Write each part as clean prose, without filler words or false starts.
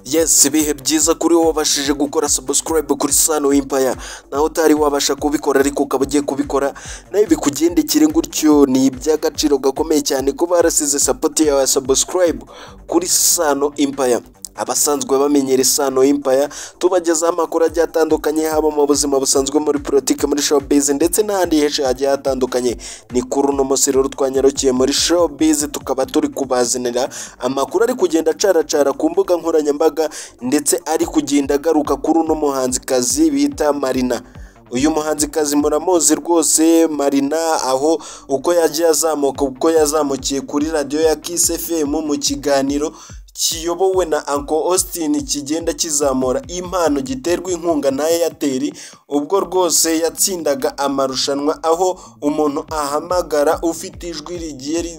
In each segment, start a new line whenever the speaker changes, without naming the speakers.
Yes, ibihe byiza kuri wowe wabashije gukora subscribe kuri Sano Empire. Nawe utari wabasha kubikora ariko ukaba ugiye kubikora, nawe bikugendekere gutyo. Ni iby'agaciro gakomeye cyane kuba warasize support yawe ya subscribe kuri Sano Empire. Abasanzwe bamenyera Sano Empire, tubagezaho amakuru agiye atandukanye, haba mu buzima busanzwe, muri politiki, muri showbiz ndetse n'ahandi henshi hagiye hatandukanye. Ni kuri uno munsi rero twanyarukiye muri showbiz, tukaba turi kubazanira amakuru ari kugenda acaracara ku mbuga nkoranyambaga, ndetse ari kugenda agaruka kuri uno muhanzikazi bita Marina. Uyu muhanzikazi muramuzi rwose Marina, aho uko yagiye azamuka, uko yazamukiye kuri radiyo ya Kiss FM mu kiganiro kiyobowe na Uncle Austin kigenda kizamura impano, giterwa inkunga na Airtel, ubwo rwose yatsindaga amarushanwa aho umuntu ahamagara ufite ijwi rigiye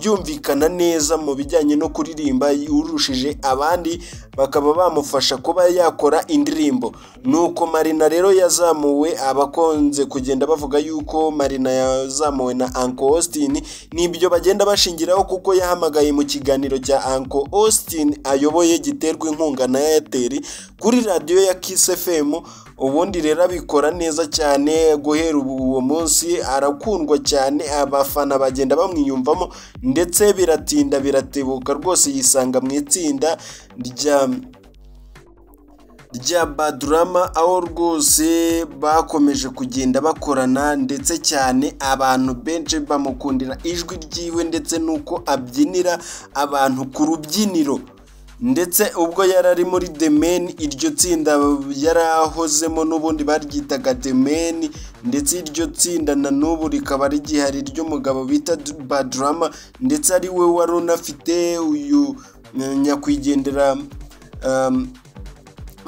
ryumvikana neza mu bijyanye no kuririmba, urushije abandi bakaba bamufasha kuba yakora indirimbo. Nuko Marina rero yazamuwe, abakunze kugenda bavuga yuko Marina yazamuwe na Uncle Austin, nibyo bagenda bashingiraho kuko yahamagaye mu kiganiro cya Uncle Austin ayoboye giterwa inkunga na Airtel kuri radiyo ya Kiss FM. Ubundi rero abikora neza cyane, guhera uwo munsi arakundwa cyane, abafana bagenda bamwiyumvamo, ndetse biratinda biratebuka rwose yisanga mu itsinda rya Badrama, aho rwose bakomeje kugenda bakorana, ndetse cyane abantu benshi bamukundira ijwi ryiwe ndetse n'uko abyinira abantu ku rubyiniro. Ndetse ubwo yari ari muri The Mane, iryo tsinda yarahozemo n'ubundi baryitaga The Mane, ndetse iryo tsinda na n'ubu rikaba rigihari ry'umugabo bita Badrama, ndetse ari we wari unafite uyu nyakwigendera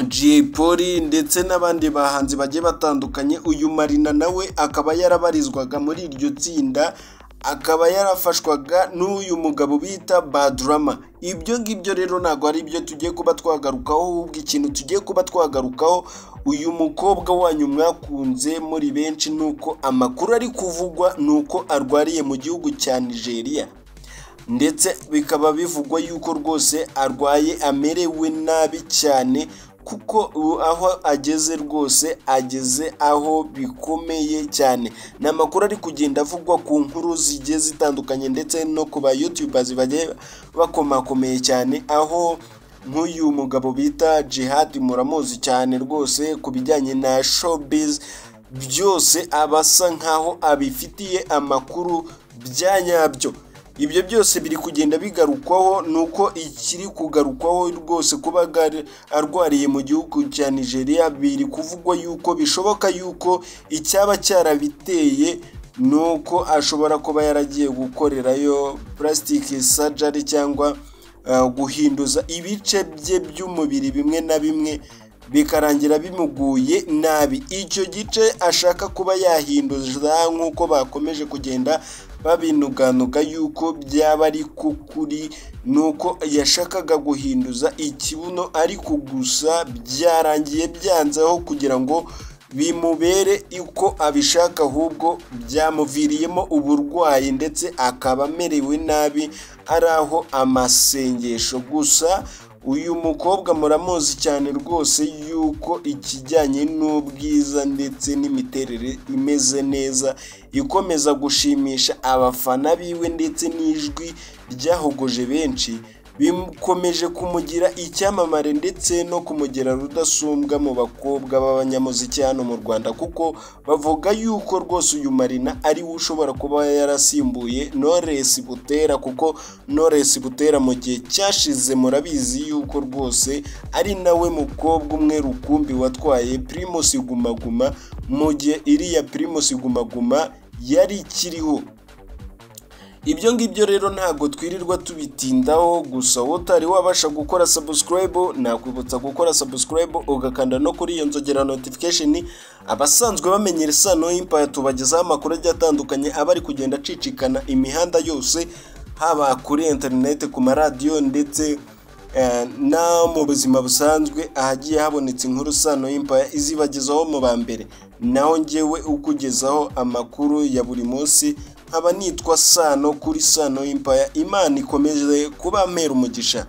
Jay Polly ndetse n'abandi bahanzi bagiye batandukanye. Uyu Marina nawe akaba yarabarizwaga muri iryo tsinda, akaba yarafashwaga n'uyu mugabo bita Badrama. Ibyo ngibyo rero ntabwo ari ibyo tugiye kuba twagarukaho, ahubwo ikintu tugiye kuba twagarukaho, uyu mukobwa wanyu mwakunze muri benshi, nuko amakuru ari kuvugwa nuko arwariye mu gihugu cya Nigeria, ndetse bikaba bivugwa yuko rwose arwaye amerewe nabi cyane, kuko aho ageze rwose ageze aho bikomeye cyane. Ni amakuru ari kugenda avugwa ku nkuru zigiye zitandukanye ndetse no ku ba youtubers bagiye bakomakomeye cyane, aho nk'uyu mugabo bita Jihad muramuzi cyane rwose ku bijyanye na showbiz, byose aba asa nkaho abifitiye amakuru bya nyabyo. Ibyo byose biri kugenda bigarukwaho, nuko ikiri kugarukwaho rwose kuba arwariye mu gihugu cya Nigeria, biri kuvugwa yuko bishoboka yuko icyaba cyarabiteye nuko ashobora kuba yaragiye gukorerayo plastic surgery cyangwa guhinduza ibice bye by'umubiri bimwe na bimwe, bikarangira bimuguye nabi. Icyo gice ashaka kuba yahinduza, nk'uko bakomeje kugenda babinuganuga yuko byaba ari kuri, nuko yashakaga guhinduza ikibuno, ariko gusa byarangiye byanzeho kugira ngo bimubere uko abishaka, ahubwo byamuviriyemo uburwayi ndetse akaba amerewe nabi, ari aho amasengesho gusa. Uyu mukobwa muramuzi cyane rwose yuko ikijyanye n'ubwiza ndetse n'imiterere imeze neza, ikomeza gushimisha abafana biwe, ndetse n'ijwi ryahogoje benshi, bikomeje kumugira icyamamare ndetse no kumugira rudasumbwa mu bakobwa b'abanyamuziki hano mu Rwanda, kuko bavuga yuko rwose uyu Marina ari we ushobora kuba yarasimbuye Knowless Butera, kuko Knowless Butera mu gihe cyashize murabizi yuko rwose ari nawe mukobwa umwe rukumbi watwaye Primus Guma Guma, mu gihe iriya Primus Guma Guma yari ikiriho. Ibyo ngibyo rero ntabwo twirirwa tubitindaho, gusa wowe utari wabasha gukora subscribe, nakwibutsa gukora subscribe ugakanda no kuri iyo nzogera notification. Abasanzwe bamenyera Isano Empire, tubagezaho amakuru agiye atandukanye aba ari kugenda acicikana imihanda yose, haba kuri internet, ku maradiyo ndetse no mu buzima busanzwe. Ahagiye habonetse inkuru, Sano Empire izibagezaho mu ba mbere. Naho njyewe ukugezaho amakuru ya buri munsi nkaba nitwa Sano kuri Sano Empire. Imana ikomeje kuba mpera umugisha.